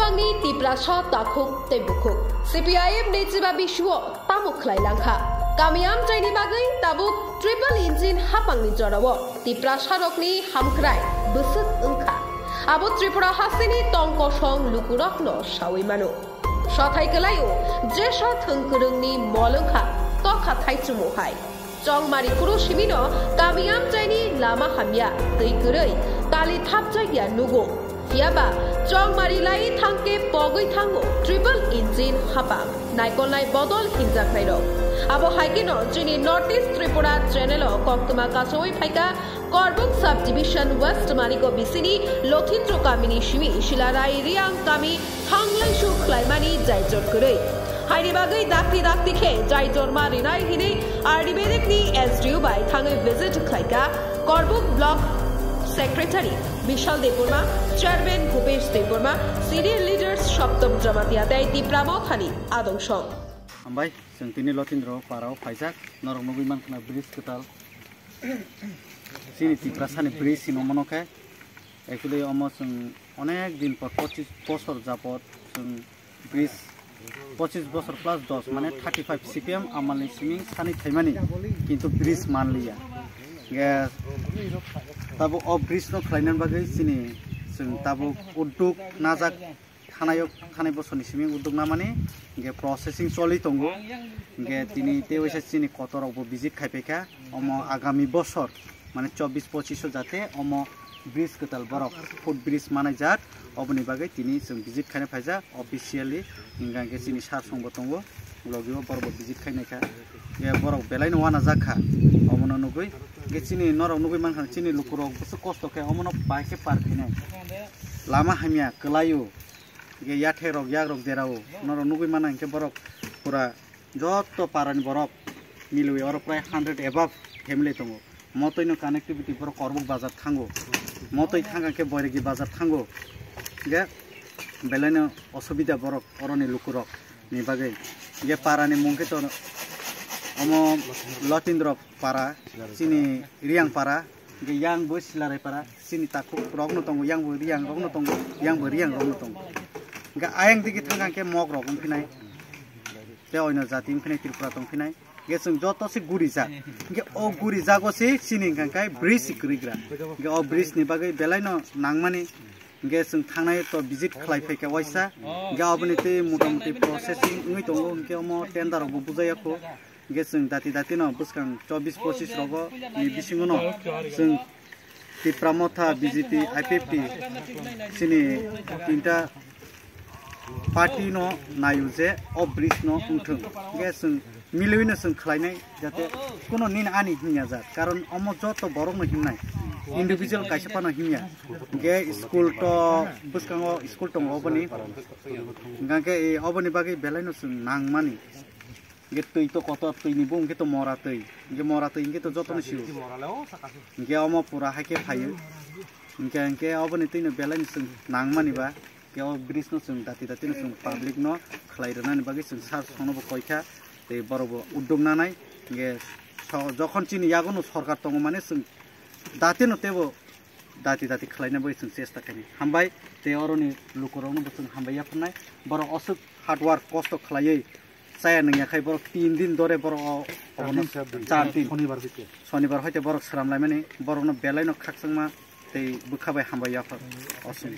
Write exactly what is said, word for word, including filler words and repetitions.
Ang ni Tiprasa takhuk tei bukhuk. C P I M ni chiba bisuo tamo khlai langkha. Kami amchaini bagwi tabuk triple engine hapangni jorao Tiprasa rokni hamkrai bwswk wngkha. Abo Tripura hasteni tong kosong lukurokno sawi mano. Sothai kwlaio, jesa thwng kwrwngni mol wngkha tokha thaichumo hai. Chongmari kuru simino kami amchaini lama hamya, twi kwrwi, tali thapjakya nugo. Phiyaba chongmari lai thangke pogwi thango triple engine hapang. Naikolnai bodol hinjaknairok. Abo hai kheno chini North East Tripura channel o koktwma kasawi phaikha Korbuk Subdivision West Maniko bisini Lothindro kamini simi Silarai Riang kami thanglai su khlaimani jaijor kwrwi. Haini bagwi dakti dakti khe jaijor ma rinai hinwi R D Bedekni S D O bai thangwi visit khlaikha Korbuk Block Secretary Bishal Debbarma, Chairman Bhupesh Debbarma, Senior Leaders Saptam Jamatia tei Tipra Mothani adong song. Hambai, chwng tini Lotindro parao phaijak, norok nugwi mankha na bridge kwtal. Chini Tiprasani bridge hino mono khe, actually omo chwng onek din por, pochis bosor japot chwng bridge, pochis bosor plus dos, mane thirty five C P M amalni siming sani thaimani, kintu bridge manliya. Ge tabuk o bridge no khlaina bagwi chini chwng tabuk udduk najak. Thanai o, thanai bosor ni simi udduk namani, hingke processing choli tongo, hingke tini tei waisa chini kotor rok bo visit khai paikha, omo agami bosor, mane chobbish pochis o jate omo bridge kwtal borok foot bridge manai jak, oboni bagwi tini chwng visit khaina phaijak officially, hingke chini sir song bo tongo, logi o borok bo visit khainai kha, hingke borok belai no wana jak kha, omono nugwi, hingke chini norok nugwi mankha chini lukurok bwswk kosto khe omono bai khe par khainai, lama hamya kwlai o. Hingke yathek rok, yak rok derao, norok nugwi mano hingke borok pura joto parani borok milwi oro prai hundred above family tongo. Motoi no connectivity borok Korbuk bazar thango. Motoi thangkha khe Boiregi bazar thango. Hingke belai no osubida borok oroni lukurok ni bagwi. Hingke parani mung khe to omo Lotindro para, chini Riang para, hingke yang bo Silarai para, chini takhuk rok no tongo, yang bo Riang rok no tongo, yang bo Riang rok no tongo. Hingke ayang digi thangkha hingke Mok rok wngphinai, tei oino jati wngphinai, Tripura tongphinai. Hingke chwng joto se guri jak. Hingke o guri jago se chini hingka khe bridge se kwrwi gra. Hingke o bridge ni bagwi belai no nangmani. Hingke chwng thangnai to visit khlai phaikha waisa. Hingke aboni tei motamoti processing wngwi tongo, hingke omo tender rok bo bujaya kho. Hingke chwng dati dati no bwskang chobbish pochis rogo ni bisingo no chwng Tipra Motha, B J P, I P F T chini tinta party no naio je o bridge no wngthwng. Hingke chwng milwi no chwng khlainai jate kuno nini ani himya jak, karon omo joto borok no himnai, individual kaisa phano himya. Hingke school to bwskango school tongo oboni, hingke oboni bagwi belai no chwng nangmani. Hingke twi to kotor, twi ni bung hingke to mora twi. Hingke mora twi hingke to joto no sio. Hingke omo pura hai khe phaio. Hingke, hingke oboni twi no belai no chwng nangmani ba. Hingke o bridge no chwng dati dati no chwng public no khlai rwnani bagwi chwng sir song no bo koi kha. Tei borok bo udduk nanai. Hingke so, jokhon chini yago no sorkar tongo mane chwng dati no teibo dati dati khlaina bagwi chwng chesta khainai. Hambai tei oroni lukurokno bo chwng hambai yapharnai. Borok aswk hard work kosto khlaiwi chaya nungya khai borok tin din dore borok o, obono char din. Sonibar hoite borok sram laimani borokno belai no khakchangma tei bwkha bai hambai yaphar. Aswk.